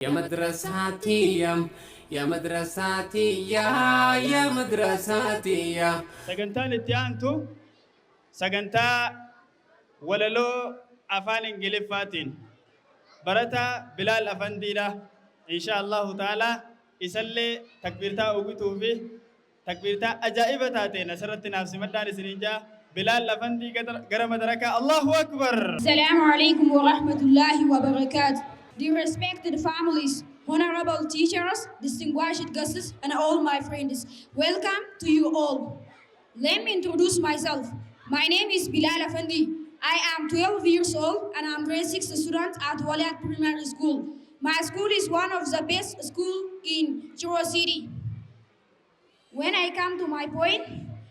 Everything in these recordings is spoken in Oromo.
Ya madrasatiyya, ya madrasatiyya, ya madrasatiyya. Sagantaan itti aantu sagantaa walaloo afaan Ingiliffaatiin barataa Bilaal Afandiidha. Insha Allahu ta'ala isallee takbiirtaa uwwituu fi takbiirtaa ajaa'iba taateen asirratti naaf simadhaan isiniin jaa. Bilaal Afandii gara madarakaa. Allahu Akbar! السلام عليكم ورحمة الله وبركاته. Dear respected families, honorable teachers, distinguished guests, and all my friends, welcome to you all. Let me introduce myself. My name is Bilal Afandi. I am 12 years old and I'm grade 6 student at Waliat Primary School. My school is one of the best school in Chiro City. When I come to my point,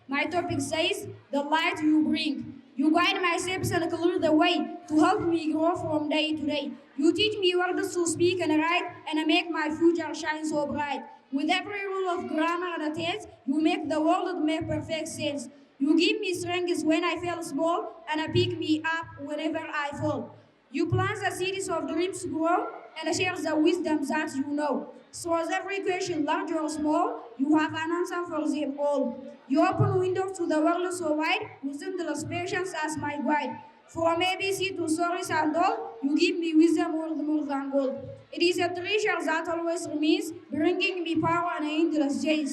my topic says, "The light you bring." You guide my steps and clear the way to help me grow from day to day. You teach me words to speak and write and make my future shine so bright. With every rule of grammar and tense, you make the world make perfect sense. You give me strength when I feel small and pick me up whenever I fall. You plant the seeds of dreams to grow and share the wisdom that you know. So as every question, large or small, you have an answer for them all. You open windows to the world so wide, with endless patience as my guide. From ABC to stories and all, you give me wisdom worth more than gold. It is a treasure that always remains, bringing me power and endless change.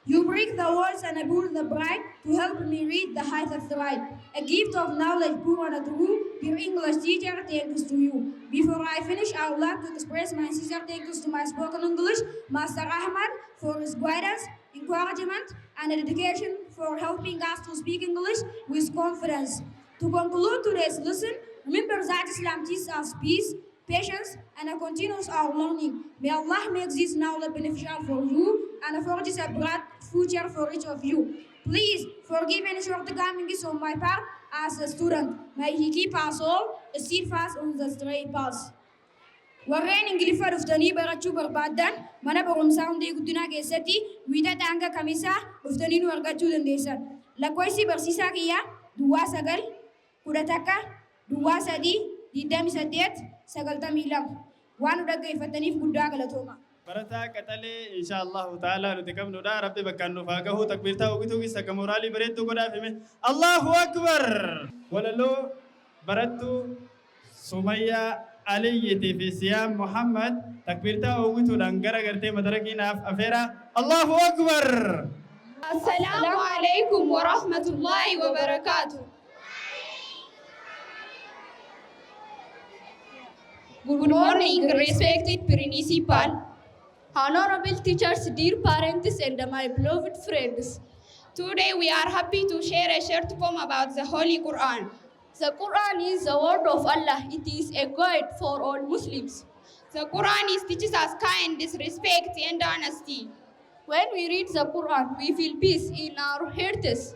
You break the walls and build the bright to help me read the height of the light. A gift of knowledge pure and true, dear English teacher, thanks to you. Before I finish, I would like to express my sincere thanks to my spoken English Master Ahmad for his guidance, encouragement, and dedication for helping us to speak English with confidence. To conclude today's lesson, remember that Islam teaches us peace, patience, and a continuous our learning. May Allah make this knowledge beneficial for you and forges a bright future for each of you. Please forgive any shortcomings on my part as a student. May He keep us all steadfast on the straight path. Warreen Ingiliffa dhuftanii barachuu barbaaddan mana barumsaa Hundee Guddinaa keessatti Wiixata hanga Kamisaa dhuftanii nu argachuu dandeessan. Lakkoofsi barsiisaa kiyyaa 09 11 03 28 92. Waan nu dhaggeeffataniif guddaa galatooma. Barataa qaxalee insha Allahu ta'ala nuti qabnudha. Rabbi bakkaan nuuf haa gahu. Takbiirtaa uwwituu keessa akka mooraalii bareedduu godhaaf hime. Allahu Akbar! Walaloo barattuu Sumayyaa Aliyyiitii fi Siyaam Muhammad takbiirtaa uwwituudhaan gara gartee madarakii naaf afeera. Allahu Akbar! السلام عليكم ورحمة الله وبركاته. Good morning, respected principal, honorable teachers, dear parents, and my beloved friends. Today we are happy to share a short poem about the Holy Quran. The Quran is the word of Allah. It is a guide for all Muslims. The Quran is teaches us kindness, respect, and honesty. When we read the Quran, we feel peace in our hearts.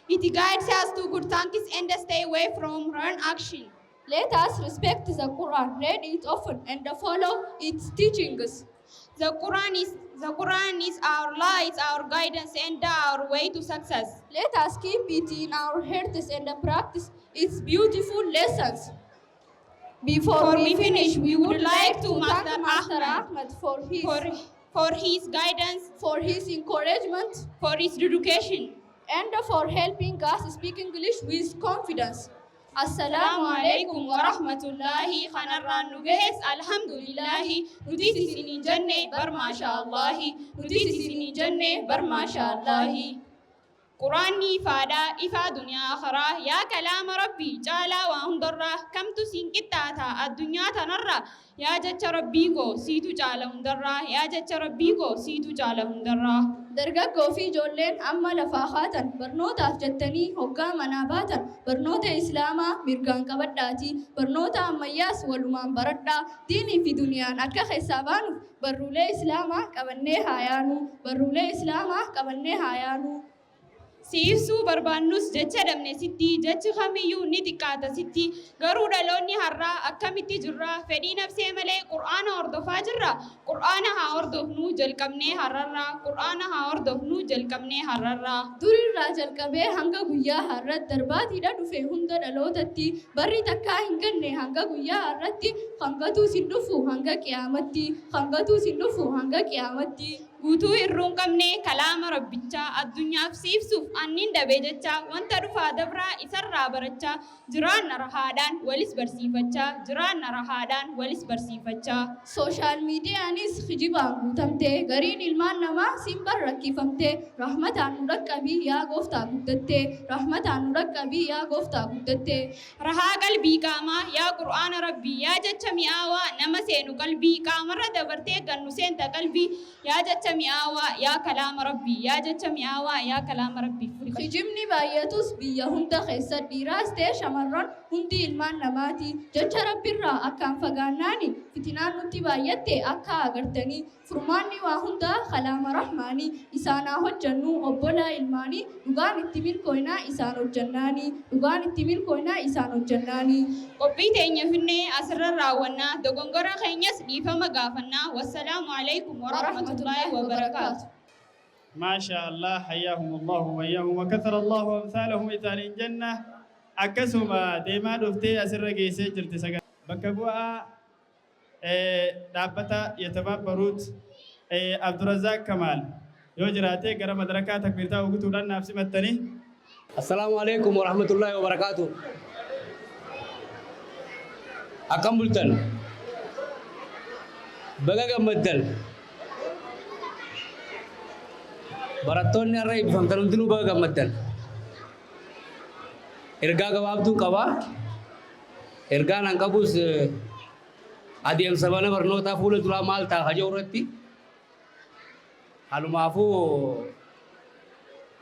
It guides us to good thanks and stay away from wrong action. Let us respect the Quran, read it often, and follow its teachings. The Quran is our light, our guidance, and our way to success. Let us keep it in our hearts and practice its beautiful lessons. Before Before we we finish, finish, we we would would like like to to thank Master Master Ahmad Ahmad for his for his guidance, for his encouragement, for his dedication, and for helping us speak English with confidence. السلام عليكم ورحمة الله. Kanarraan nu gahes alhamdulillahi. Nutis isinin jenne bar maasha Allahi. Nutis isinin jenne bar maasha Allahi. Quraanni ifaadhaa, ifaa duniyaa akhiraa. Yaa kalaama Rabbii caalaa waa hundarraa, kamtu siin qixxaata addunyaa tanarraa? Yaa jecha Rabbii koo, siitu caala hundarraa. Yaa jecha Rabbii koo, siitu caala hundarraa. Dargaggoo fi ijoolleen amma lafaa haatan, barnootaaf jettanii hoggaa manaa baatan, barnoota Islaamaa mirgaan qabadhaatii barnoota ammayyaas walumaan baradhaa. Diinii fi duniyaan akka keessaa baanuuf barruulee Islaamaa qabannee haa yaanu. Barruulee Islaamaa qabannee haa yaanu. Si ibsuu barbaannus jecha dhabne sitti, jechi kamiyyuu ni xiqqaata sitti. Garuu dhaloonni har'aa akkamitti jirra? Fedhii nafsee malee Qur'aana hordofaa jirra. Qur'aana haa hordofnuu jalqabnee har'arraa. Qur'aana haa hordofnuu jalqabnee har'arraa. Durirraa jalqabee hanga guyyaa har'aatti darbaatiidha dhufe hunda dhalootatti, barri takkaa hin ganne hanga guyyaa har'aatti, hangatuus hin dhufu hanga qiyaamatti, hangatuus hin dhufu hanga qiyaamatti. Guutuu hir'uu hin qabne kalaama Rabbichaa, addunyaaf si ibsuuf annin dabee jechaa, wanta dhufaa dabraa isarraa barachaa jiraanna rahaadhaan walis barsiifachaa, jiraanna rahaadhaan walis barsiifachaa. Social miidiyaanis kijibaan guutamte, gariin ilmaan namaa siin rakkifamte, rahmataan nu dhaqqabii yaa gooftaa guddatte, rahmataan nu dhaqqabii yaa gooftaa guddatte. Rahaa qalbii qaamaa yaa Qur'aana Rabbii, yaa jecha mi'aawaa nama seenu qalbii, qaamarra dabartee gannu seenta qalbii, yaa jecha mi'aawaa yaa kalaama Rabbii, yaa jecha mi'aawaa yaa kalaama Rabbii. Kijibni baay'atus biyya hunda keessa, dhiiraas ta'e shamarran hundi ilmaan namaati. Jecha Rabbiirraa akkaan fagaannaani fitinaan nutti baay'atte akka agartanii. Furmaanni waa hundaa kalaama Rahmaanii, isaan haa hojjannu obbolaa ilmaanii, dhugaan itti milkooynaa isaan hojjannaanii, dhugaan itti milkooynaa isaan hojjannaanii. Qophii teenya finnee asirra raawwannaa, dogongora keenyas dhiifama gaafannaa. Wassalaamu alaikum warahmatullaahi wabarakaatu. ما شاء الله، حياهم الله وإياهم وكثر الله أمثالهم إتانين جنة. Akkasuma deemaa dhuftee asirra geessee jirti sagal. Bakka bu'aa dhaabbata Yatabaabbaruut Abdurazaaq Kamaal yoo jiraate gara madarakaa takbiirtaa ugutuudhaan naaf simattanii. السلام عليكم ورحمة الله وبركاته. Akkam bultan? Baga gammaddan. Barattoonni har'a eebbifamtan hundinuu baga gammaddan. Ergaa gabaabduun qabaa. Ergaan an qabus adeemsa mana barnootaa fuula duraa maal ta'a ka jedhu irratti halumaafuu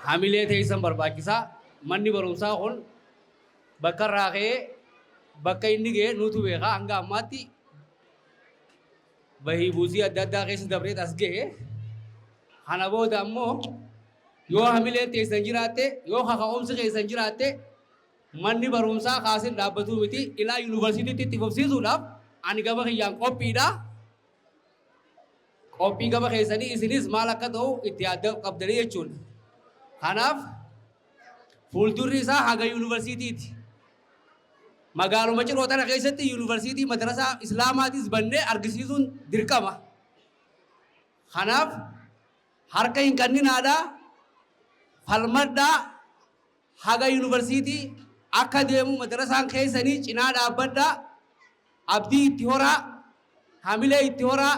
hamilee teessan barbaachisaa. Manni barumsaa kun bakka irraa ka'ee bakka inni ga'e nutu beekaa. Hanga ammaatti bahii buusii adda addaa keessa dabreet as ga'e. Kana booda ammoo yoo hamileen teessan jiraatte, yoo kaka'umsi keessan jiraatte, manni barumsaa kaasin dhaabbatuu miti, ilaa yuunivarsiitiitti itti fufsiisuudhaaf ani gama kiyyaan qophiidha. Qophii gama keessanii isinis maal akka ta'u itti yaadda qabdanii jechuudha. Kanaaf fuuldurri isaa haga yuunivarsiitiiti. Magaaluma Ciroo tana keessatti yuunivarsiitii madrasaa Islaamaatis bannee argisiisuun dirqama. Kanaaf harka hin qanninaadhaa, falmadhaa, haga yuunivarsiitii akka deemu madrasaan keessanii cinaa dhaabbadhaa, abdii itti horaa, hamilee itti horaa.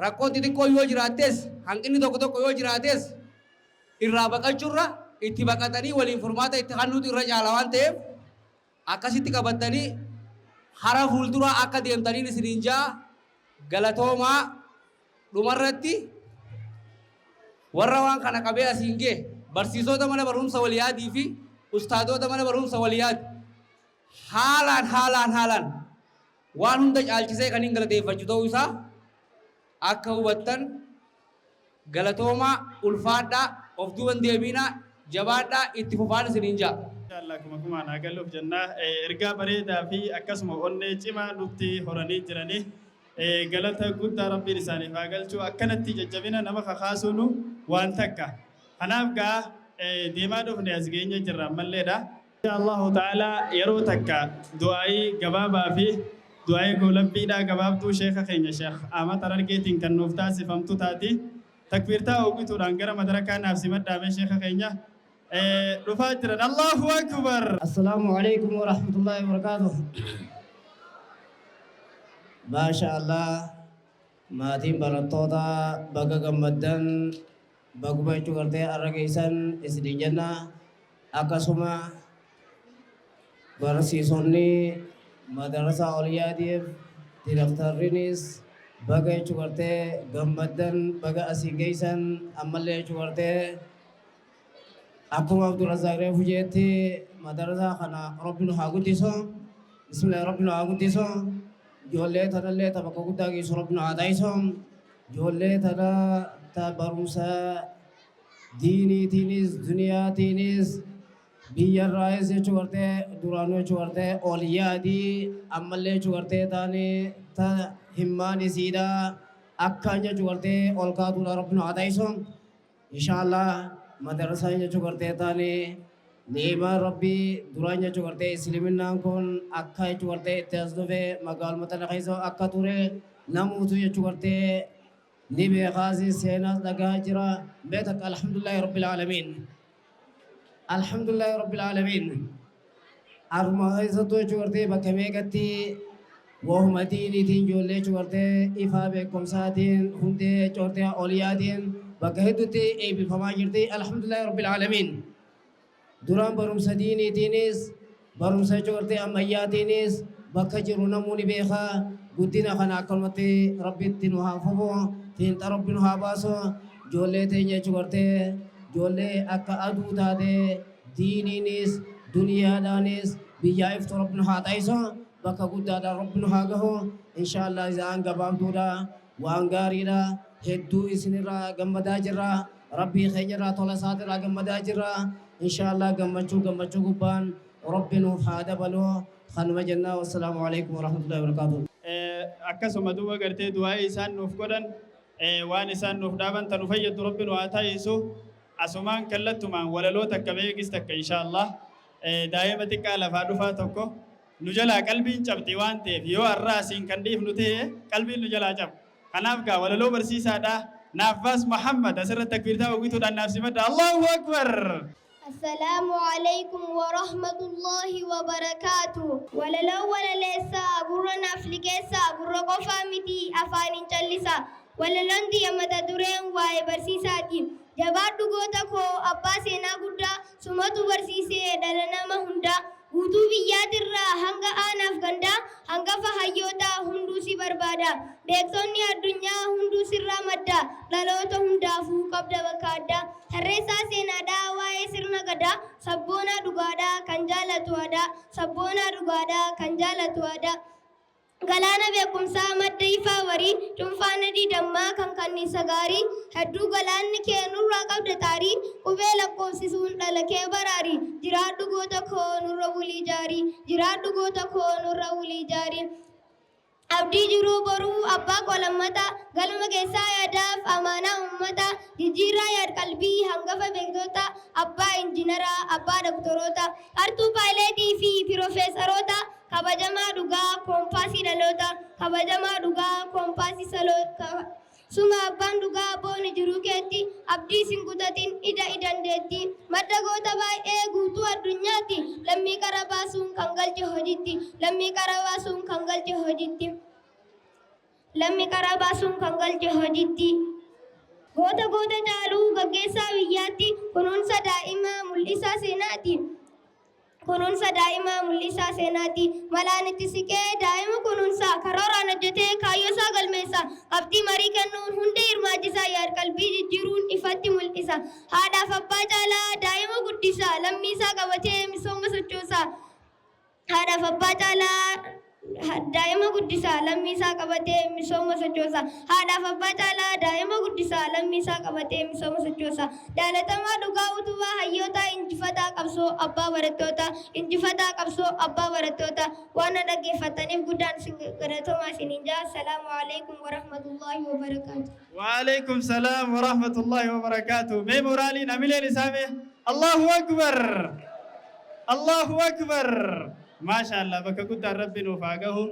Rakkoon xixiqqoo yoo jiraattes, hanqinni tokko tokko yoo jiraates, irraa baqachuurra itti baqatanii waliin furmaata itti kennuutu irra caala waan ta'eef akkasitti qabattanii hara fuulduraa akka deemtaniin isiniin jaa. Galatoomaa. Dhumarratti warra waan kana qabee asiin ga'e, barsiisota mana barumsa Waliyaadii fi ustaadota mana barumsa Waliyaadi, haalaan haalaan haalaan waan hunda caalchisee kan hin galateeffachu ta'uu isaa akka hubattan. Galatoomaa, ulfaadhaa, of duuban deebiinaa, jabaadhaa, itti fufaan isiniin jaa. Inshallah kuma kumaan haa galuuf jennaa. Ergaa bareedaa fi akkasuma onnee cimaa nutti horanii jiranii galata guddaa Rabbiin isaaniif haa galchu. Akkanatti jajjabina nama kakaasuunu waan takka. Kanaaf gaa deemaa dhufne as geenye jirra ammalleedha. Insha Allahu ta'ala yeroo takka du'aayii gabaabaa fi du'aayii goolabbiidhaa gabaabduu sheeka keenya Sheekh Ahmad Harargeetiin kan nuuf taasifamtu taati. Takbiirtaa oogituudhaan gara madarakaa naaf simadhaame sheeka keenya dhufaa jiran. Allahu akbar. السلام عليكم ورحمة الله وبركاته. ما شاء الله, maatiin barattoota baga gammaddan, baguma jechuu gartee har'a geessan isiniin jenna. Akkasuma barsiisonni madarasa Olyaadiif direktarrinis baga jechuu gartee gammaddan, baga asii geessan. Ammallee jechuu gartee akkuma Abdurrazaaq reefu jeetti madarasaa kana Rabbi nu haa guddisu. Bismillah, Rabbi nu haa guddisu. Ijoollee tanallee ta bakka guddaa geessu Rabbi nu haa taasisu. Ijoollee tana ta barumsa diiniitiinis duniyaatiinis biyyarraayis jechuu gartee duraanuu jechuu gartee ol yaadii ammallee jechuu gartee taanii ta himmaan isiidhaa. Akkaan jechuu gartee ol kaatuudha Rabbi nu haa taasisu. Inshaallah madarasaan jechuu gartee taane ni'imaan Rabbii duraan jechuu gartee isliminnaan kun akka jechuu gartee itti as dhufe magaaluma tana keessa akka ture namuutu jechuu gartee ni beekaasi, seenaas dhagaa jira. Mee takka alhamdulillahi rabbil aalamiin, alhamdulillahi rabbil aalamiin. Aruma keessattuu jechuu gartee bakka meeqatti wahuma diiniitiin ijoollee jechuu gartee ifaa beekumsaatiin hundee jechuu gartee oliyaatiin bakka hedduutti eebbifamaa jirti. Alhamdulillahi rabbil aalamiin. Duraan barumsa diiniitiinis, barumsa jechuu gartee ammayyaatiinis bakka jiru namuu ni beeka. Guddina kana akkanumatti Rabbitti nu haa fufu, fiinxa Rabbi nu haa baasu. Ijoollee teenya jechuu gartee ijoollee akka aduu taate diiniinis duniyaadhaanis biyyaa iftu Rabbi nu haa taasisu, bakka guddaadhaan Rabbi nu haa gahu. Inshaallah isaan gabaabduudha, waan gaariidha. Hedduu isinirraa gammadaa jirra, Rabbii keenyarraa tola isaatirraa gammadaa jirra. Inshaallah gammachuu gammachuu gubbaan Rabbi nuuf haa dabalu kanuma jennaa. Wassalaamu alaikum warahmatullahi wabarakaatuh. Akkasuma duuba gartee du'aa'ii isaan nuuf godhan, waan isaan nuuf dhaaban tanu fayyaddu Rabbi nu haa taasisu. Asumaan kallattumaan walaloo takka beekis takka inshaallah daa'ima xiqqaa lafaa dhufaa tokko nu jalaa qalbiin cabxi waan ta'eef, yoo har'aa asiin kan dhiifnu ta'e qalbiin nu jalaa cabu. Kanaaf gaa walaloo barsiisaadha. Naafbaas Muhammad asirratti takbiirtaa hawwituudhaan naaf simadha. Allahu akbar! السلام عليكم ورحمة الله وبركاته. Walaloo walaleessaa gurra naaf liqeessaa, gurra qofaa miti afaaniin callisaa. Walaloon xiyya mata dureen waa'ee barsiisaati. Jabaadhu goota koo, abbaa seenaa guddaa, sumatu barsiisee dhala nama hundaa. Guutuu biyyaatirraa hanga aanaaf gandaa hangafa hayyootaa hunduu si barbaada. Beektonni addunyaa hunduu sirraa madda, dhaloota hundaafuu qabda bakka addaa. Tarreessaa seenaadhaa waa'ee sirna gadaa, sabboonaa dhugaadhaa kan jaalatu aadaa, sabboonaa dhugaadhaa kan jaalatu aadaa. Galaana beekumsaa, madda ifaa warii, cuunfaan adii dammaa kan kanniisa gaarii. Hedduu galaanni kee nurraa qabda xaarii, qubee lakkoofsisuun dhala kee baraarii. Jiraadhu goota koo, nurra bulii jaarii, jiraadhu goota koo, nurra bulii jaarii. Abdii jiruu boruu, abbaa qolammataa, galma keessaa yaadaaf amaanaa uummataa, jijjiirraa yaad qalbii, hangafa beektotaa, abbaa injinaraa, abbaa doktoroota, qartuu paayileetii fi piroofeesaroota, kabajamaa dhugaa, koompaasii dhaloota, kabajamaa dhugaa, koompaasii saloota. Suma abbaan dhugaa booni jiruu keetti, abdii sin kutatin, ida idandeetti. Madda goota baay'ee guutuu addunyaatti, lammii qara baasuun kan galche hojitti, lammii qara baasuun kan galche hojitti, lammii qara baasuun kan galche hojitti. Goota goota caaluu, gaggeessaa biyyaatti, kunuunsa daa'imaa mul'isaa seenaati. Kunuunsa daa'imaa mul'isaa seenaati. Malaan itti siqee daa'ima kunuunsa, karooraan hojjetee kaayyoo isaa galmeessa. Qabxii marii kennuun hundee hirmaachisaa, yaad qalbii jijjiiruun ifatti mul'isa. Haadhaaf abbaa caalaa daa'ima guddisa, lammii isaa qabatee misooma sochoosa. Haadhaaf abbaa caalaa daa'ima guddisa, lammii isaa qabatee misooma sochoosa. Haadhaaf abbaa caalaa daa'ima guddisa, lammii isaa qabatee misooma sochoosa. Jaalatamaa dhugaa, utubaa hayyootaa, injifataa qabsoo, abbaa barattootaa, injifataa qabsoo, abbaa barattootaa. Waan na dhaggeeffataniif guddaan isin galatoomaa isiniin jaa. Assalaamu alaikum warahmatullaahi wabarakaatu. وعليكم السلام ورحمة الله وبركاته. Mee moraaliin amileen isaa mee. الله أكبر، الله أكبر، ما شاء الله. Bakka guddaan Rabbi nuuf haa gahu.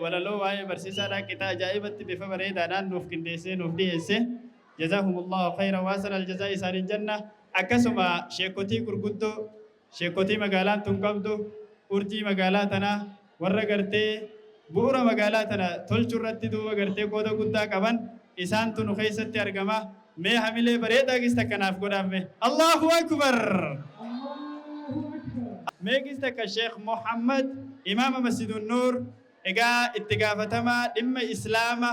Walaloo waa'ee barsiisaadhaa qixa ajaa'ibatti bifa bareedaadhaan nuuf qindeessee nuuf dhiyeesse. جزاهم الله خيرا وأحسن الجزاء isaaniin jenna. Akkasuma sheekotii gurguddoo, sheekotii magaalaan tun qabdu, urjii magaalaa tanaa, warra gartee bu'uura magaalaa tana tolchuu irratti duuba gartee qooda guddaa qaban isaantu nu keessatti argama. Mee hamilee bareedaa gis takka naaf godhaame. الله أكبر. Mee gis takka Sheekh Muhammad, imaama Masjidun Nuur, egaa itti gaafatamaa dhimma Islaama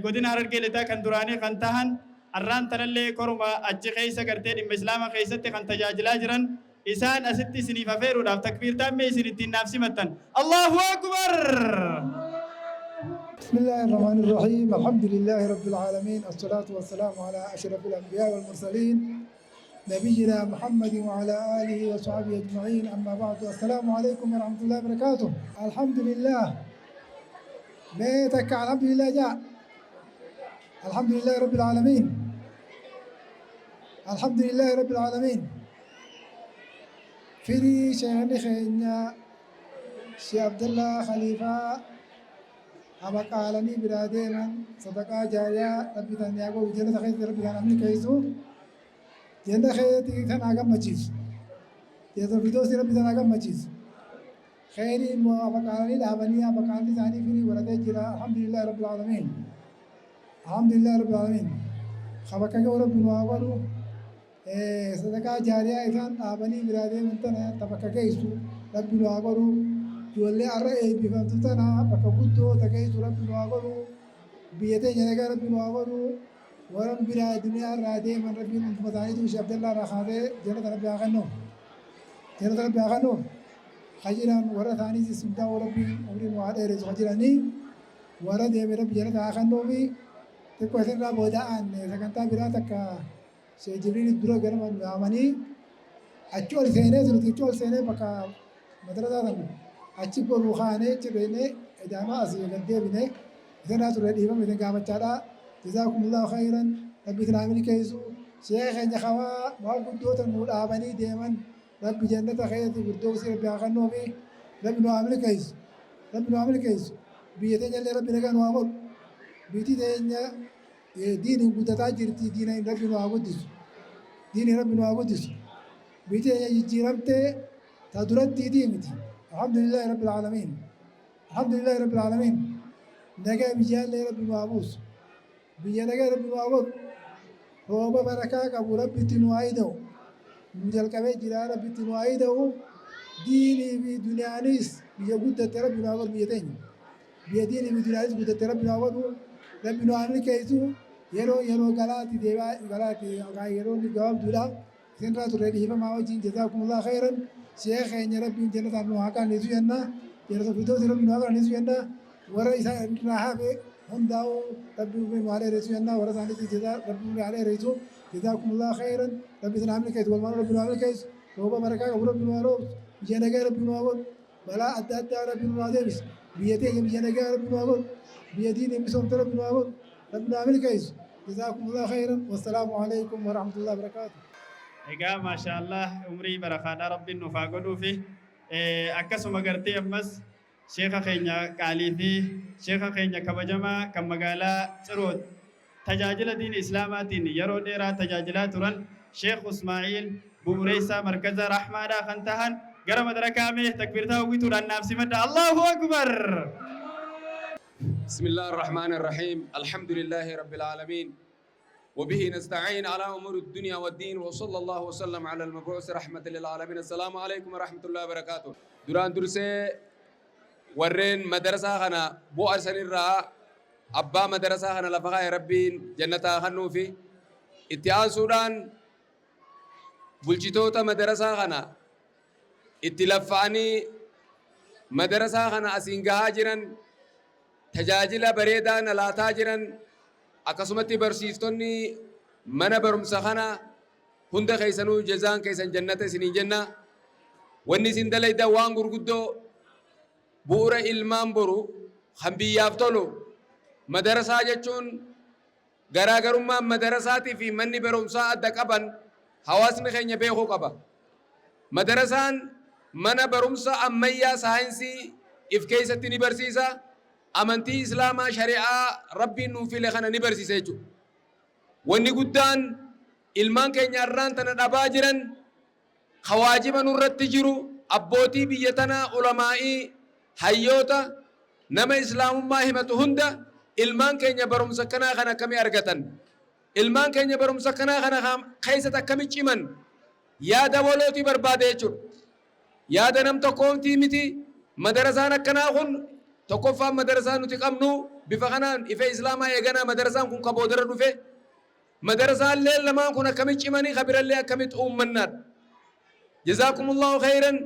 godina Harargee Lixaa kan duraanii kan tahan, arraan tanallee koruma achi keessa gartee dhimma Islaama keessatti kan tajaajilaa jiran isaan asitti isiniif afeeruudhaaf takbiirtaan mee isin ittiin naaf simattan. الله أكبر. بسم الله الرحمن الرحيم، الحمد لله رب العالمين، الصلاة والسلام على أشرف الأنبياء والمرسلين، نبينا محمد وعلى آله وصحبه أجمعين، أما بعد، السلام عليكم ورحمة الله وبركاته. الحمد لله. Mee takka الحمد لله jaa. الحمد لله رب العالمين، الحمد لله رب العالمين. Firii sheekni keenya Sheekh Abdallaa Khaliifaa abaqaalanii biraa deeman, sadaqaa jaariyaa Rabbi tan yaa godhu, jannata keessatti Rabbi kan amni keessu, jannata keessatti kan haa gammachiisu, jannata firdoosi Rabbi tan haa gammachiisu. Kheyrii immoo abaqaalanii dhaabanii abaqaalli isaanii firii godhatee jira. Alhamdulillahi rabbil aalamiin, alhamdulillahi rabbil aalamiin. Ka bakka ga'u Rabbi nu haa godhu. Sadaqaa jaariyaa isaan dhaabanii biraa deeman tana ta bakka geessu Rabbi nu haa godhu. Ijoollee har'a eebbifamtu tana bakka guddoo ta geessu Rabbi nu haa godhu. Biyya teenya nagaa Rabbi nu haa godhu. Warra biraa duniyaa irraa deeman Rabbiin hunduma isaaniitu Sheekh Abdallaa irraa kaasee jannata Rabbi haa kennuuf, jannata Rabbi haa kennuuf. Ka jiran warra isaaniitis hundaa'uu Rabbiin umrii nu haa dheeressu. Ka jiranii warra deeme Rabbi jannata haa kennuufi. Xiqqoo isinirraa booda'aan sagantaa biraa takka Sheekh Jibriil dura ganama nu yaamanii achi ol seenee, nuti achi ol seenee bakka madrasaa san achi boruu kaanee achi dheenee edaamaa asii gad deebine. Isinirraa ture dhiifama isin gaafachaadha. Jazaakumullahu khayran. Rabbi isin haa milkeessu. Sheekha keenya kawaa waan guddoota nu dhaabanii deeman Rabbi jannata keessatti firdoosii Rabbi haa kennuufi. Rabbi nu haa milkeessu, Rabbi nu haa milkeessu. Biyya teenya illee Rabbi nagaa nu haa godhu. Biyyi teenya diiniin guddataa jirti. Diiniin Rabbi nu haa guddisu, diiniin Rabbi nu haa guddisu. Biyyi teenya jijjiiramtee ta durattiitii miti. Alhamdulillahi rabbil aalamiin, alhamdulillahi rabbil aalamiin. Nagaa biyyaallee Rabbi nu haa buusu. Biyya nagaa Rabbi nu haa godhu. Rooba barakaa qabu Rabbitti nu haa ida'u. Nu jalqabee jira, Rabbitti nu haa ida'u. Diinii fi duniyaanis biyya guddatte Rabbi nu haa godhu. Biyya teenya biyya diinii fi duniyaanis guddatte Rabbi nu haa godhu. Rabbi nu haa milkeessu. Yeroo yeroo galaati deebaa galaati yeroo inni gabaabduudha. Isinirraa turre dhiifamaa wajjin. Jazaakumullah khayran. Sheekh keenya Rabbiin jannataan nu haa qananiisu jenna. Jannata firdoosi Rabbi nu haa qananiisu jenna. Warra isa irraa hafe hundaa'uu Rabbi umrii nu haa dheeressu jenna. Warra isaaniitis jazaa Rabbi umrii haa dheeressu. Jazaakumullah khayran. Rabbi isin haa milkeessu. Walumaan Rabbi nu haa milkeessu. Rooba barakaa qabu Rabbi nu haa roobsu. Biyya nagaa Rabbi nu haa godhu. Balaa adda addaa Rabbi nu haa deebisu. Biyya teenya biyya nagaa Rabbi nu haa godhu. Biyya diinii misoomte Rabbi nu haa godhu. Rabbi nu haa milkeessu. Jazaakumullah khayran. Wassalaamu alaikum warahmatullahi wabarakaatuh. Egaa maashaallah, umrii barakaadhaa Rabbiin nuuf haa godhuufi. Akkasuma gartee ammas sheeka keenya qaalii fi sheeka keenya kabajamaa kan magaalaa Ciroot tajaajila diini Islaamaatiin yeroo dheeraa tajaajilaa turan, Sheekh Usmaa'iil bu'ureessaa markaza Rahmaadhaa kan tahan gara madarakaa mee takbiirtaa hawwituudhaan naaf simadha. Allahu akbar! بسم الله الرحمن الرحيم، الحمد لله رب العالمين، وبه نستعين على أمور الدنيا والدين، وصلى الله وسلم على المبعوث رحمة للعالمين. السلام عليكم ورحمة الله وبركاته. Duraan dursee warreen madrasaa kana bu'aa sanirraa abbaa madrasaa kana lafa kaa'e Rabbiin jannataa kennuufi, itti aansuudhaan bulchitoota madrasaa kana itti laffa'anii madrasaa kana asiin gahaa jiran, tajaajila bareedaa na laataa jiran, akkasumatti barsiiftonni mana barumsa kana hunda keessanuu jazaan keessan jannata isiniin jenna. Wanni isin dalaydan waan gurguddoo bu'uura ilmaan boru kan biyyaaf tolu. Madarasaa jechuun garaagarummaan madarasaatii fi manni barumsaa adda qaban hawaasni keenya beekuu qaba. Madarasaan mana barumsa ammayyaa saayinsii if keessatti ni barsiisa. Amantii Islaamaa shari'aa Rabbiin nuu file kana ni barsiisa jechuudha. Wanni guddaan ilmaan keenya irraan tana dhabaa jiran kawaajiba nurratti jiru, abbootii biyya tanaa, ulamaa'ii, hayyoota, nama Islaamummaa himatu hunda, ilmaan keenya barumsa kanaa kana akkamii argatan, ilmaan keenya barumsa kanaa kana keessatti akkami ciman, yaada walootii barbaade jechuudha. Yaada nam tokkoomtii miti. Madarasaan akkanaa kun tokkoffaan madarasaan nuti qabnu bifa kanaan ife Islaamaa eeganaa. Madarasaan kun ka boodara dhufe, madarasaallee lamaan kun akkami cimanii kabirallee akkamitti uummannaadha. Jazaakumullahu khayran.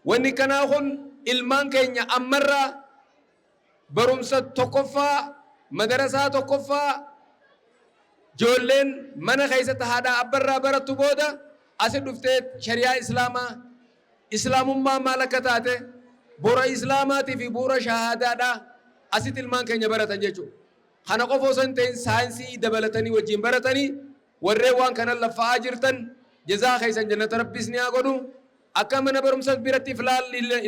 Wanni kanaa kun ilmaan keenya ammarraa barumsa tokkoffaa, madarasaa tokkoffaa ijoolleen mana keessatti haadha abbarraa barattu, booda asi dhuftee shari'aa Islaamaa, Islaamummaa maal akka taate, bu'uura Islaamaatii fi bu'uura shahaadaadhaa asitti ilmaan keenya baratan jechuudha. Kana qofa osoo hin ta'in saayinsii dabalatanii wajjin baratanii. Warreen waan kana laffa'aa jirtan, jazaa keessan jannata Rabbi isinii haa godhu. Akka mana barumsa biratti if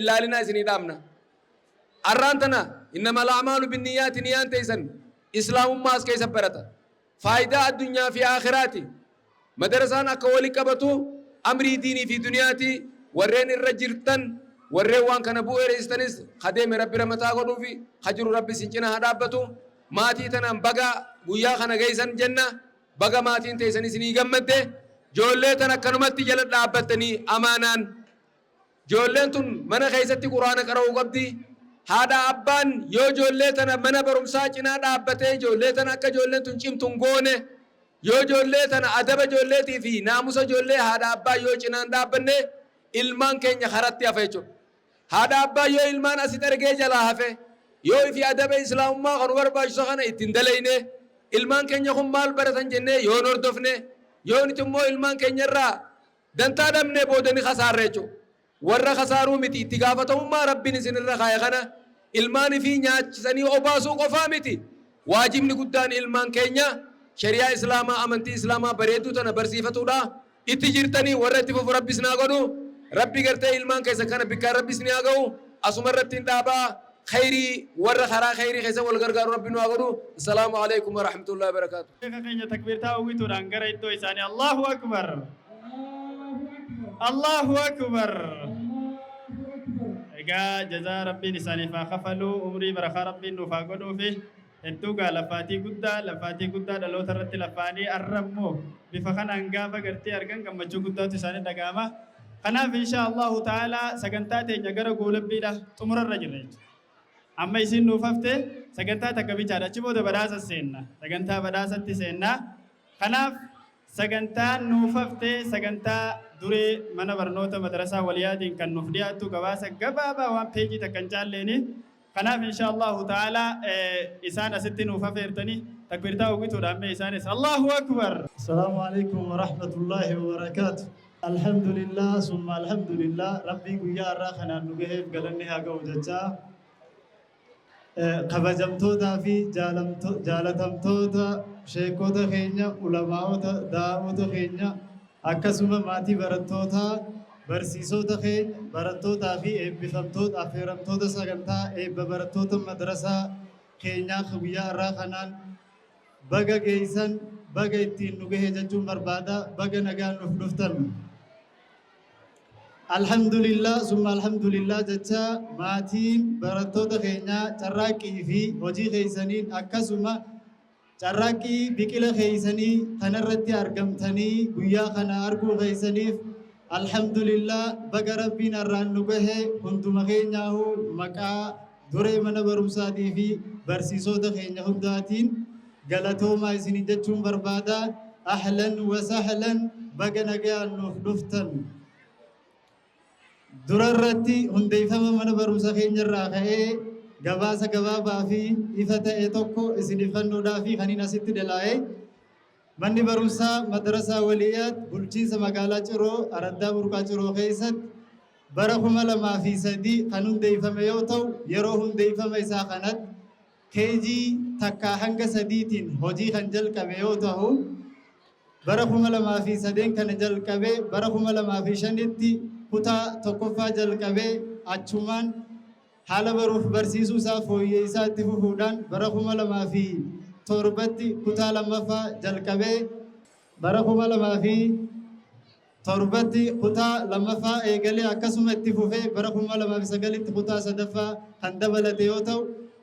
ilaalinaa isinii dhaamna. Arraan tana innamal a'maalu binniyyaati, niyyaan teessan islaamummaa as keessa barata. Faayidaa addunyaa fi aakhiraati. Madarasaan akka wali qabatu amrii diinii fi duniyaati. Warreen irra jirtan, warreen waan kana bu'uureessitanis, kadeeme Rabbi ramataa godhuufi ka jiru Rabbi isin cina haa dhaabbatu. Maatii tanaan baga guyyaa kana geessan jenna. Baga maatiin teessan isinii gammadde. Ijoollee tan akkanumatti jala dhaabbattanii amaanaan. Ijoolleen tun mana keessatti Quraana qara'uu qabdi. Haadha abbaan yoo ijoollee tana mana barumsaa cinaa dhaabbatee ijoollee tana akka ijoolleen tun cimtu hin goone, yoo ijoollee tana adaba ijoolleetii fi naamusa ijoollee haadha abbaa yoo cinaan dhaabbanne, ilmaan keenya karatti hafa jechuudha. Haadha abbaa yoo ilmaan asitti argee jalaa hafe, yoo ifi adaba islaamummaa kanu barbaachisu kana ittiin dalayne, ilmaan keenya kun maal baratan jennee yoo hin hordofne, yoo nuti immoo ilmaan keenya irraa dantaa dhabne, booda ni kasaarra jechuudha. Warra kasaaruu miti, itti gaafatamummaa Rabbiin isinirra kaaye kana ilmaan ifii nyaachisanii obaasuu qofaa miti. Waajibni guddaan ilmaan keenya shari'aa islaamaa, amantii islaamaa bareedduu tana barsiifatuudha. Itti jirtanii warra itti fufu Rabbi isin haa godhu. Rabbi gartee ilmaan keessan kana bikkaan Rabbi isin haa ga'u. Asuma irratti hin dhaabaa. Khayrii warra karaa khayrii keessa wal gargaaru Rabbi nu haa godhu. Assalaamu alaikum wa rahmatullahi wa barakaatu. Sheeka keenya takbiirtaa uwwituudhaan gara iddoo isaanii. Allahu akbar, Allahu akbar. Egaa jazaa Rabbiin isaaniif haa kafalu, umrii barakaa Rabbiin nuuf haa godhuufi. Hedduu gaa lafaatii guddaa dhaloota irratti lafaanii arra immoo bifa kanaan gaafa gartee argan gammachuu guddaatu isaanii dhaga'ama. Kanaaf insha Allahu ta'ala sagantaa teenya gara goolabbiidha, xumurarra jirra jechuudha. Amma isin nuuf hafte sagantaa takka bichaadha. Achi booda badhaasa seenna. Sagantaa badhaasatti seenna. Kanaaf sagantaan nuuf hafte sagantaa duree mana barnoota Madrasaa Waliyaatiin kan nuuf dhiyaattu gabaasa gabaabaa waan peejii takka hin caalleeni. Kanaaf insha Allahu ta'ala isaan asitti nuuf hafeertanii takbiirtaa uwwituudhaan mee isaanis Allahu akbar. السلام عليكم ورحمة الله وبركاته. الحمد لله ثم الحمد لله، ربي guyyaa har'aa kanaan nu gaheef galanni haa ga'u jechaa, kabajamtootaa fi jaalatamtoota sheekota keenya, ulamaa'ota, daa'ota keenya, akkasuma maatii barattootaa, barsiisota keenya, barattootaa fi eebbifamtoota, affeeramtoota sagantaa eebba barattoota madrasaa keenyaa guyyaa har'aa kanaan baga geessan, baga ittiin nu gahe jechuun barbaada. Baga nagaan nuuf dhuftan. Alhamdulillah summa alhamdulillah jecha, maatiin barattoota keenyaa carraaqqii fi hojii keessaniin, akkasuma carraaqqii biqila keessanii kanarratti argamtanii guyyaa kana arguu keessaniif alhamdulillah, baga Rabbiin har'aan nu gahe. Hunduma keenyaahu maqaa duree mana barumsaatii fi barsiisota keenya hundaatiin galatoomaa isinin jechuun barbaada. Ahlan wa sahlan, baga nagaan nuuf dhuftan. Dura irratti hundeeffama mana barumsa keenya irraa ka'ee gabaasa gabaabaa fi ifa ta'e tokko isiniif kennuudhaa fi kaniin asitti dalaa'e. Manni barumsaa Madrasaa Waliyaat bulchiinsa magaalaa Ciroo, araddaa Burqaa Ciroo keessatti bara 2003 kan hundeeffame yoo ta'u, yeroo hundeeffama isaa kanatti KG 1 hanga 3tiin hojii kan jalqabe yoo ta'u, bara 2003n kana jalqabe, bara 2005tti kutaa tokkoffaa jalqabee, achumaan haala baruuf barsiisuu isaa fooyyee itti fufuudhaan bara 2007tti kutaa lammaffaa jalqabee, bara 2007tti kutaa lammaffaa eegalee, akkasuma itti fufee bara 2009tti kutaa sadaffaa kan dabalate yoo ta'u,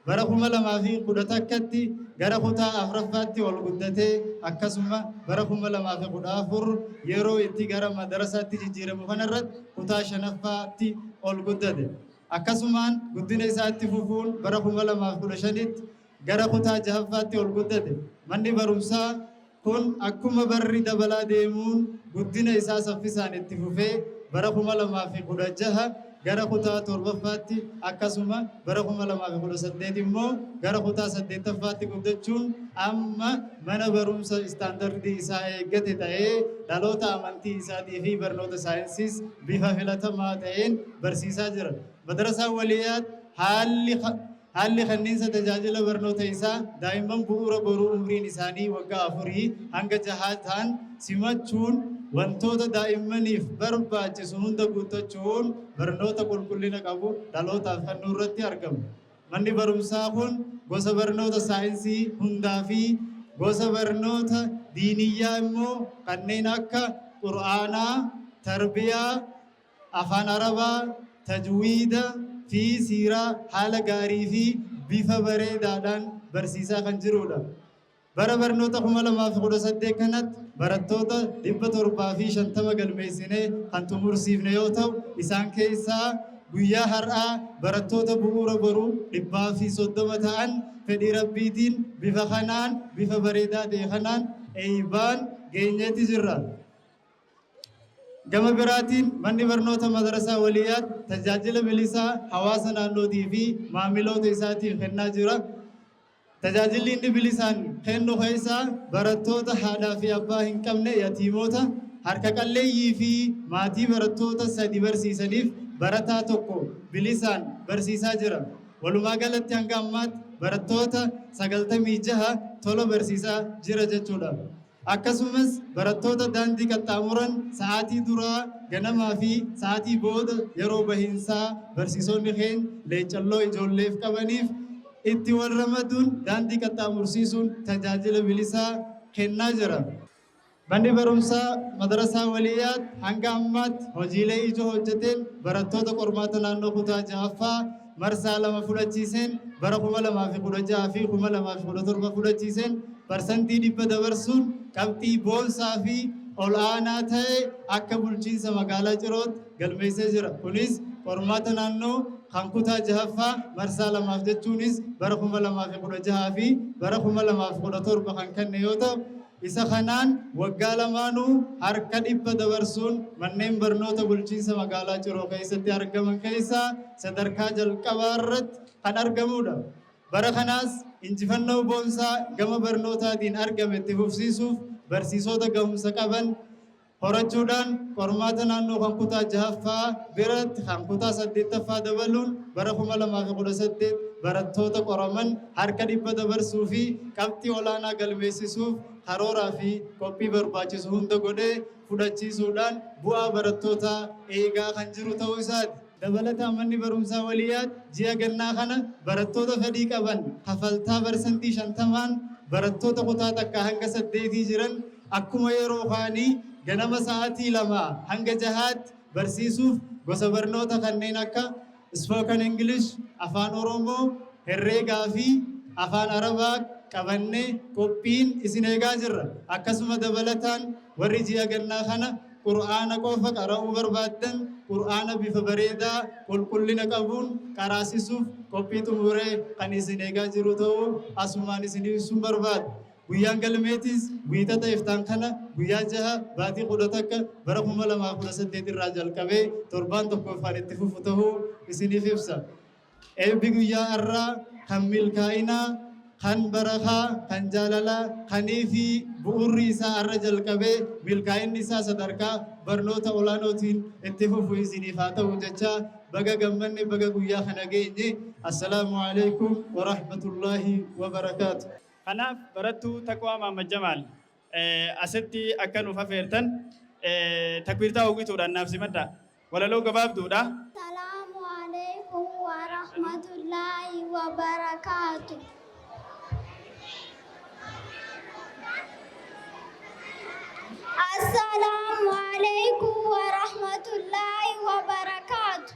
bara 2011tti gara kutaa afuraffaatti ol guddatee, akkasuma bara 2014 yeroo itti gara madarasaatti jijjiiramu kanarratti kutaa shanaffaatti ol guddate. Akkasumaan guddina isaa itti fufuun bara 2015tti gara kutaa jahaffaatti ol guddate. Manni barumsaa kun akkuma barri dabalaa deemuun guddina isaa saffisaan itti fufee bara 2016 gara kutaa torbaffaatti, akkasuma bara 2018 immoo gara kutaa saddeettaffaatti guddachuun amma mana barumsa istaandardii isaa eeggate ta'ee dhaloota amantii isaatii fi barnoota saayinsiis bifa filatamaa ta'een barsiisaa jira. Madrasaan Waliyaat haalli Haalli kenniinsa tajaajila barnoota isaa daa'imman bu'uura boruu umriin isaanii waggaa 4 hanga 6 ta'an simachuun wantoota daa'immaniif barbaachisu hunda guuttachuun barnoota qulqullina qabu dhalootaaf kennuu irratti argama. Manni barumsaa kun gosa barnoota saayinsii hundaa fi gosa barnoota diiniyyaa immoo kanneen akka Qur'aanaa, Tarbiyaa, Afaan Arabaa, Tajwiida fi Siiraa haala gaarii fi bifa bareedaadhaan barsiisaa kan jiruudha. Bara barnoota 2018 kanatti barattoota 750 galmeessinee kan xumursiifne yoo ta'u, isaan keessaa guyyaa har'aa barattoota bu'uura boruu 130 ta'an fedhii Rabbiitiin bifa kanaan bifa bareedaa ta'e kanaan eeybaan geenyeeti jirra. Gama biraatiin manni barnoota Madrasaa Waliyaat tajaajila bilisaa hawaasa naannootii fi maamiloota isaatiif kennaa jira. Tajaajilli inni bilisaan kennu keessaa barattoota haadhaa fi abbaa hin qabne, yatiimoota, harka qalleeyyii fi maatii barattoota 3 barsiisaniif barataa tokko bilisaan barsiisaa jira. Walumaa galatti hanga ammaatti barattoota 96 tola barsiisaa jira jechuudha. Akkasumas barattoota daandii qaxxaamuran sa'aatii duraa ganamaa fi sa'aatii booda yeroo bahiinsaa barsiisonni keenya leecalloo ijoolleef qabaniif itti wal ramaduun daandii qaxxaamursiisuun tajaajila bilisaa kennaa jira. Manni barumsaa Madrasaa Waliyaat hanga ammaatti hojiilee ijoo hojjeteen barattoota qormaata naannoo kutaa 6ffaa marsaa 2 fudhachiiseen bara 2016 fi 2017 fudhachiiseen parsantii 100 dabarsuun qabxii boonsaa fi ol'aanaa ta'e akka bulchiinsa magaalaa Cirootti galmeessee jira. Kunis qormaata naannoo kan kutaa 6ffaa marsaa 2f jechuunis bara 2016 fi bara 2017 kan kenne yoo ta'u, isa kanaan waggaa lamaanuu harka 100 dabarsuun manneen barnoota bulchiinsa magaalaa Ciroo keessatti argaman keessaa sadarkaa jalqabaa irratti kan argamuudha. Bara kanaas injifannoo boonsaa gama barnootaatiin argame itti fufsiisuuf barsiisota gahumsa qaban horachuudhaan qormaata naannoo kan kutaa 6ffaa biratti kan kutaa 8ffaa dabaluun bara 2018 barattoota qoraman harka 100 dabarsuu fi qabxii olaanaa galmeessisuuf karooraa fi qophii barbaachisu hunda godhee fudhachiisuudhaan bu'aa barattootaa eegaa kan jiru ta'uu isaati. Dabalataan manni barumsaa Waliyaat ji'a gannaa kana barattoota fedhii qaban kafaltaa barsantii 50n barattoota kutaa takkaa hanga saddeetii jiran akkuma yeroo kaanii ganama sa'aatii 2 hanga jahaatti barsiisuuf gosa barnoota kanneen akka Spoken English, Afaan Oromoo, Herreegaa fi Afaan Arabaa qabannee qophiin isin eegaa jirra. Akkasuma dabalataan warri ji'a gannaa kana Qur'aana qofa qara'uu barbaaddan Qur'aana bifa bareedaa qulqullina qabuun qaraasisuuf qophii xumuree kan isin eegaa jiru ta'uu asumaan isin ibsuun barbaada. Guyyaan galmeetiis Wiixata iftaan kana guyyaa 6 baatii 11 bara 2018 irraa jalqabee torbaan tokkoof kan itti fufu tahuu isiniif ibsa. Eebbi guyyaa arraa kan milkaa'inaa, kan barakaa, kan jaalalaa, kanii fi bu'uurri isaa arra jalqabee milkaa'inni isaa sadarkaa barnoota olaanootiin itti fufu isiniif haa ta'u jechaa baga gammanne, baga guyyaa kana geenye. Assalaamu Aleykum Warahmatullaahi Wabarakaatu. Kanaaf barattuu Taqwaa Mahaammad Jamaal asitti akka nuuf afeertan takbiirtaa hawwituudhaan naaf simadhaa. Walaloo gabaabduudha. Salaamu aleykum warahmatullaahi wabarakaatu. Assalaamu aleykum warahmatullaahi wabarakaatu.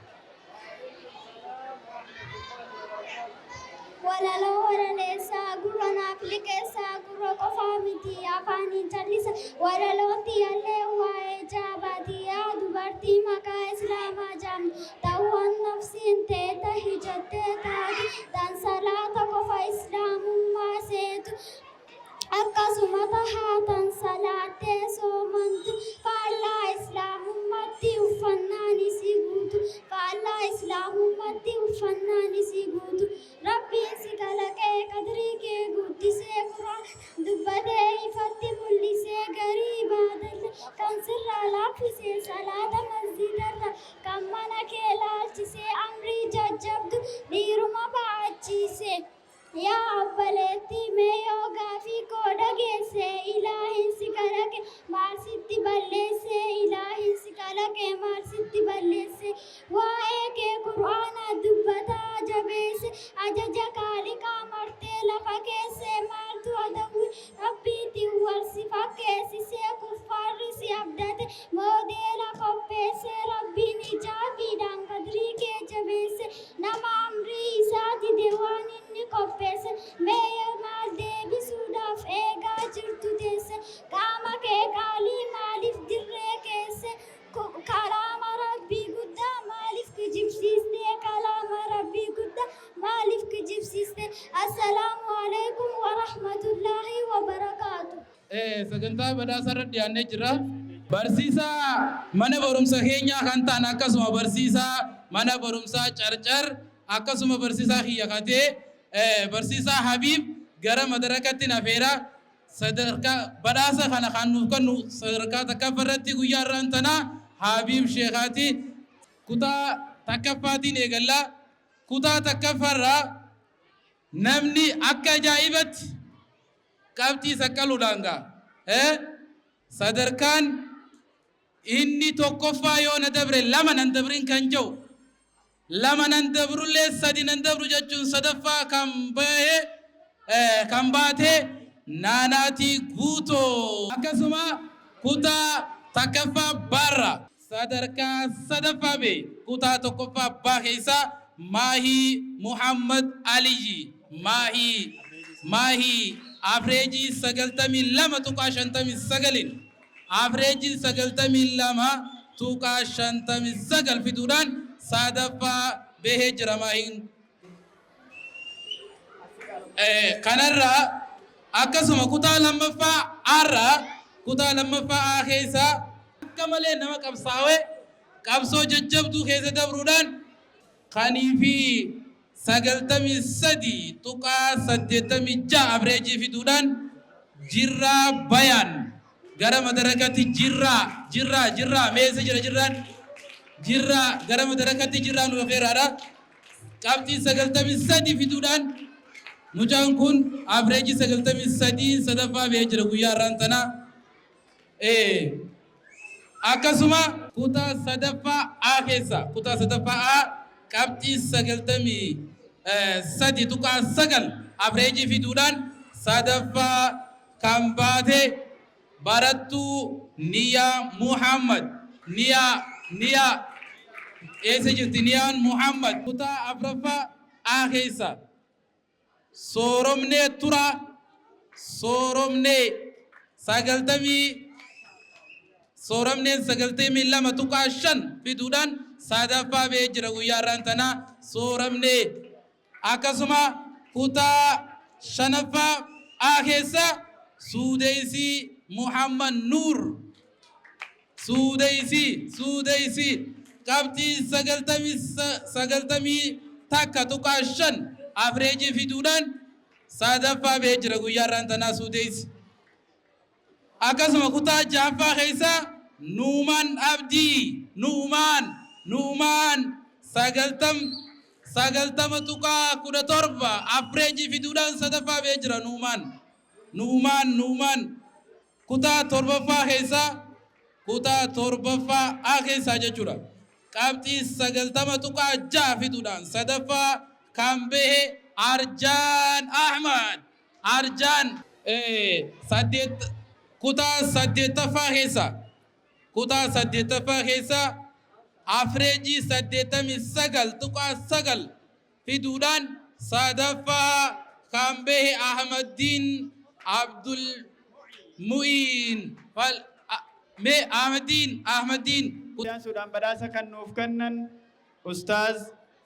Walaloo walaleessaa gurra naaf liqeessaa gurra qofaa miti afaaniin callisa walaloon tiyyallee waa'ee jaabaati yaa dubartii maqaa islaamaa jaamtu ta'uun nafsiin teeta hijattee taatu tan salaata qofa islaamummaa seetu Akkasuma tahaa tan salaattee soomantu faallaa islaamummatti uffannaan isii guutu faallaa islaamummatti uffannaan isii guutu Rabbiin si kalaqee qadrii kee guddisee qur'aanaan dubbatee ifatti mul'isee garii ibaadalle kan sirraa laaffisee salaata masjiidarra kan mana kee laalchisee amrii jajjabdu dhiiruma ba'achiisee. warahmatullahi wabarakatuh. Sagantaa badhaasa irra dhiyaannee jira. Barsiisaa mana barumsa keenyaa kan ta'an, akkasuma barsiisaa mana barumsaa Carcar, akkasuma barsiisaa Hiyyakatee, barsiisaa Habiib gara madarakatti nafeera. Sadarkaa badhaasa kana kan nuuf kennu sadarkaa takkaffaa irratti guyyaa irraan tanaa Habiib Sheekaati. Kutaa takkaffaatiin eegallaa. Kutaa takkaffaarraa namni akka ajaa'ibatti qabxii saqqaluudhaan ga'a. Sadarkaan inni tokkoffaa yoo na dabre lama nan dabrin kan jedhu, lama nan dabrullee sadi nan dabru jechuun sadaffaa kan bahe, kan baate Naanaatii Guutoo. Akkasuma kutaa takkaffaa baarra sadarkaa sadaffaa bee kutaa tokkoffaa baa keessaa Maahii Muhammad Aliyyi. Maahii, Maahii average 92.59iin, average 92.59 fiduudhaan sadaffaa bahee jira Maahiin. Kanarraa akkasuma kutaa lammaffaa aarraa, kutaa lammaffaa A keessaa akka malee nama qabsaa'ee qabsoo jajjabduu keessa dabruudhaan kanii fi 93.86 average fiduudhaan Jirraa Bayaan gara madarakatti. Jirraa, Jirraa, Jirraa, meessa jira Jirraan? Jirraa gara madarakatti, Jirraa nu afeeraadha. Qabxii 93 fiduudhaan mucaan kun average 93 sadaffaa bahee jira guyyaa har'aan tanaa. Akkasuma kutaa sadaffaa A keessa, kutaa sadaffaa A, qabxii 93.9 average fiduudhaan sadaffaa kan baate barattuu Niyaa Muhammad. Niyaa, Niyaa, eessa jirti Niyaan Muhammad? Kutaa afuraffaa A keessa Sooromnee Tura, Sooromnee sagaltamii, Sooramneen 92.5 fiduudhaan sadaffaa bahee jira guyyaa har'aan tanaa Sooramnee. Akkasuma kutaa shanaffaa A keessa Suudeysii Muhammad Nuur. Suudeysii, Suudeysii qabxii 91.5 average fiduudhaan sadaffaa bahee jira guyyaa har'aan tanaa Suudeysi. Akkasuma kutaa ja'affaa keessa Nuumaan Abdii, Nuumaan, Nuumaan 90.17 average fiduudhaan sadaffaa bahee jira Nuumaan. Nuumaan, Nuumaan kutaa torbaffaa keessa, kutaa torbaffaa A keessaa jechuudha. Qabxii 90.6 fiduudhaan sadaffaa kan bahe Arjaan Ahmad. Arjaan saddeet, kutaa saddeettaffaa keessa, kutaa saddeettaffaa keessa average 89.9 fiduudhaan sadaffaa kan bahe Ahmaddiin Abdul Mu'iin. Mee Ahmaddiin, Ahmaddiin. Suudhaan badhaasa kan nuuf kennan Ustaaz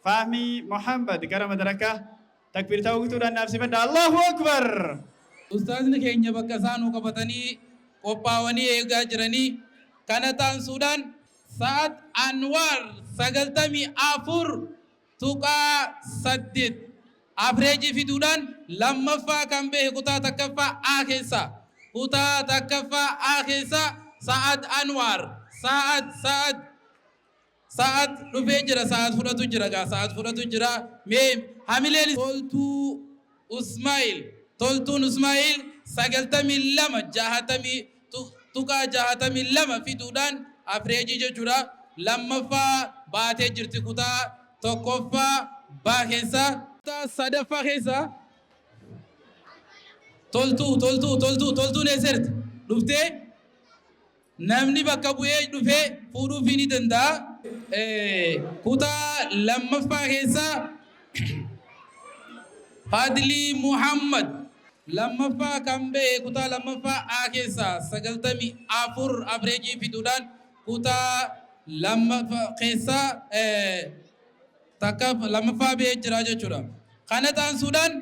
Fahmii Muhammad gara madarakaa takbiirtaa guutuudhaan naaf simadha. Allahu Akbar! Ustaazni keenya bakka isaanuu qabatanii qophaa'anii eegaa jiranii. Kana taansuudhaan Sa'ad Anwaar 94.8 average fiduudhaan lammaffaa kan bahe kutaa takkaffaa A keessa, kutaa takkaffaa A keessa Sa'ad Anwaar. Sa'ad, Sa'ad, Sa'ad dhufee jira. Sa'ad fudhatu jira gaa, Sa'ad fudhatu jira. Mee hamileen. Toltuu Usmaa'il, Toltuun Usmaa'il 92 .62 fiduudhaan average jechuudha lammaffaa baatee jirti kutaa tokkoffaa baa keessa. Kutaa sadaffaa keessa Toltuu, Toltuu, Toltuu, Toltuun eessatti dhuftee? Namni bakka bu'ee dhufee fuudhuufii ni danda'a. Kutaa lammaffaa keessa Fadlii Muhammad lammaffaa kan ba'e kutaa lammaffaa A keessa 94 average fiduudhaan kutaa lammaffaa keessa takka lammaffaa ba'ee jira jechuudha. Kana taansuudhaan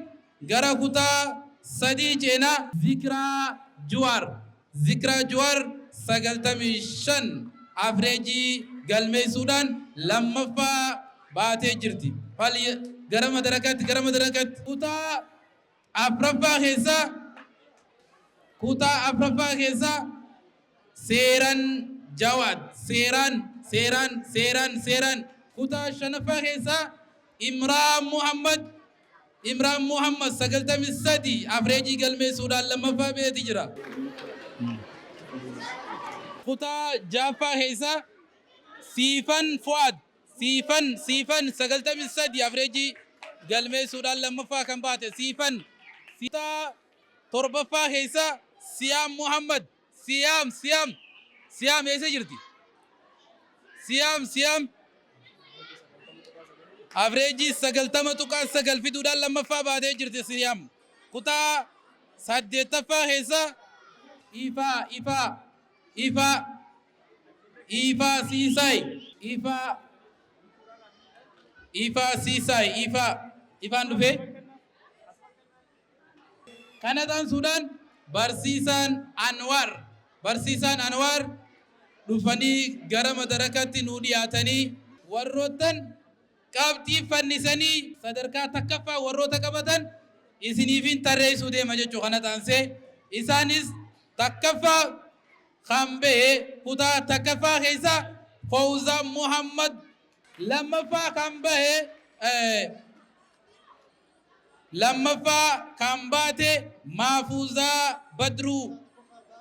gara kutaa 3 ceenaa. Zikiraa Juwaar, Zikiraa Juwaar 95 average galmeessuudhaan lammaffaa baatee jirti. Fal gara madarakaatti, gara madarakaatti. Kutaa afraffaa keessaa, kutaa afraffaa keessaa Seeran Jawaad, Seeraan, Seeraan, Seeraan, Seeraan. Kutaa shanaffaa keessaa Imraan Muhammad, Imraan Muhammad 93 average galmeessuudhaan lammaffaa baheeti jira. Kutaa ja'affaa keessaa Siifan Fu'aad, Siifan, Siifan 93 average galmeessuudhaan lammaffaa kan baate Siifan. Kutaa torbaffaa keessaa Siyaam Muhammad, Siyaam, Siyaam, Siyaam eessa jirti? Siyaam, Siyaam average 90.9 fiduudhaan lammaffaa baatee jirti Siyaam. Kutaa saddeettaffaa keessaa Ifaa, Ifaa, Ifaa, Ifaa Siisaay, Ifaa, Ifaa Siisaay, Ifaa, Ifaan dhufee. Kana taansuudhaan barsiisaan Anwaar, barsiisaan Anwaar dhufanii gara madarakatti nuu dhiyaatanii warroottan qabxii fannisanii sadarkaa takkaffaa warroota qabatan isiniifin tarreessuu deema jechuu. Kana taansee isaanis takkaffaa kan bahe kutaa takkaffaa keessa Fawzaa Muhammad, lammaffaa kan bahe, lammaffaa kan baate Maafuuzaa Badruu,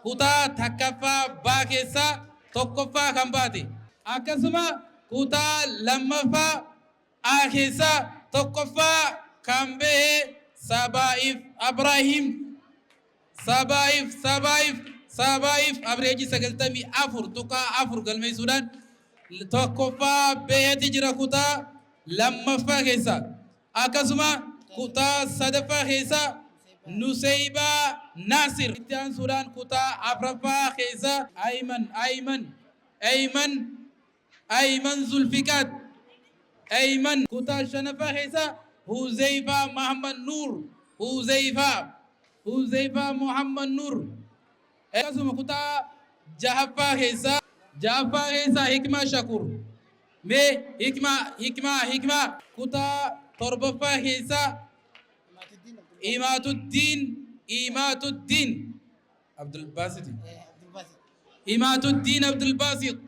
kutaa takkaffaa baa keessaa tokkoffaa kan baate, akkasuma kutaa lammaffaa A keessaa tokkoffaa kan bahe Sabaa'if Abrahiim, Sabaa'if, Sabaa'if, Sabaa'if average 94.4 galmeessuudhaan tokkoffaa baheeti jira kutaa lammaffaa keessa. Akkasuma kutaa sadaffaa keessa Nuseybaa Naasir. Itti aansuudhaan kutaa afraffaa keessa Ayman, Ayman, Ayman, Ayman Zulfiqaat, Ayman. Kutaa shanaffaa keessa Huzeyfaa Muhammad Nuur, Huzeyfaa, Huzeyfaa Muhammad Nuur. Akkasuma kutaa jahaffaa keessa, jahaffaa keessa Hikmaa Shakur. Mee Hikmaa, Hikmaa, Hikmaa. Kutaa torbaffaa keessa Imaatuddiin, Imaatuddiin Abdulbaasiti, Imaatuddiin Abdulbaasit,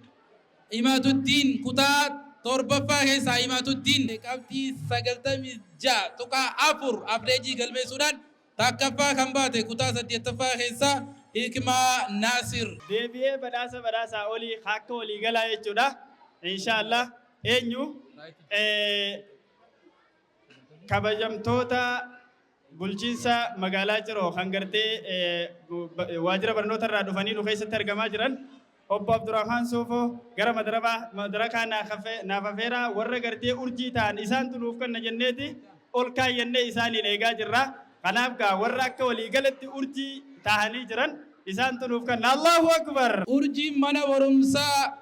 Imaatuddiin kutaa torbaffaa keessaa Imaatuddiin qabxii 96.4 average galmeessuudhaan takkaffaa kan baate. Kutaa saddeettaffaa keessaa Hikmaa Naasir. Deebi'ee badhaasa badhaasaa olii akka walii galaa jechuudha. Inshaallah eenyu kabajamtoota bulchiinsa magaalaa Ciroo kan gartee waajjira barnoota irraa dhufanii nu keessatti argamaa jiran, obbo Abdurrahman Soofoo gara madarakaa naaf afeeraa. Warra gartee urjii ta'an isaantu nuuf kenna jenneeti ol kaayyannee isaaniin eegaa jirra. Kanaaf gaa warra akka waliigalatti urjii ta'anii jiran isaantu nuuf kenna. Allahu Akbar! Urjiin mana barumsaa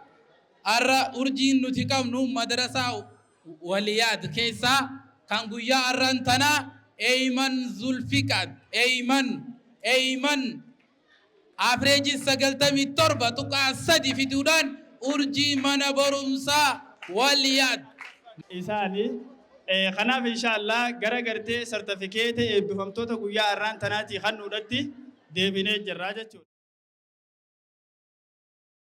har'a, urjiin nuti qabnu madarasaa Waliyaad keessaa kan guyyaa har'aan tanaa Eyman Zulfiqaat, Eyman, Eyman average 97.3 fiduudhaan urjii mana barumsaa Waliyaad. Isaani. Kanaaf inshaallah gara gartee sartifikeeta eebbifamtoota guyyaa har'aan tanaatii kan nuudhatti deebinee jirra jechuudha.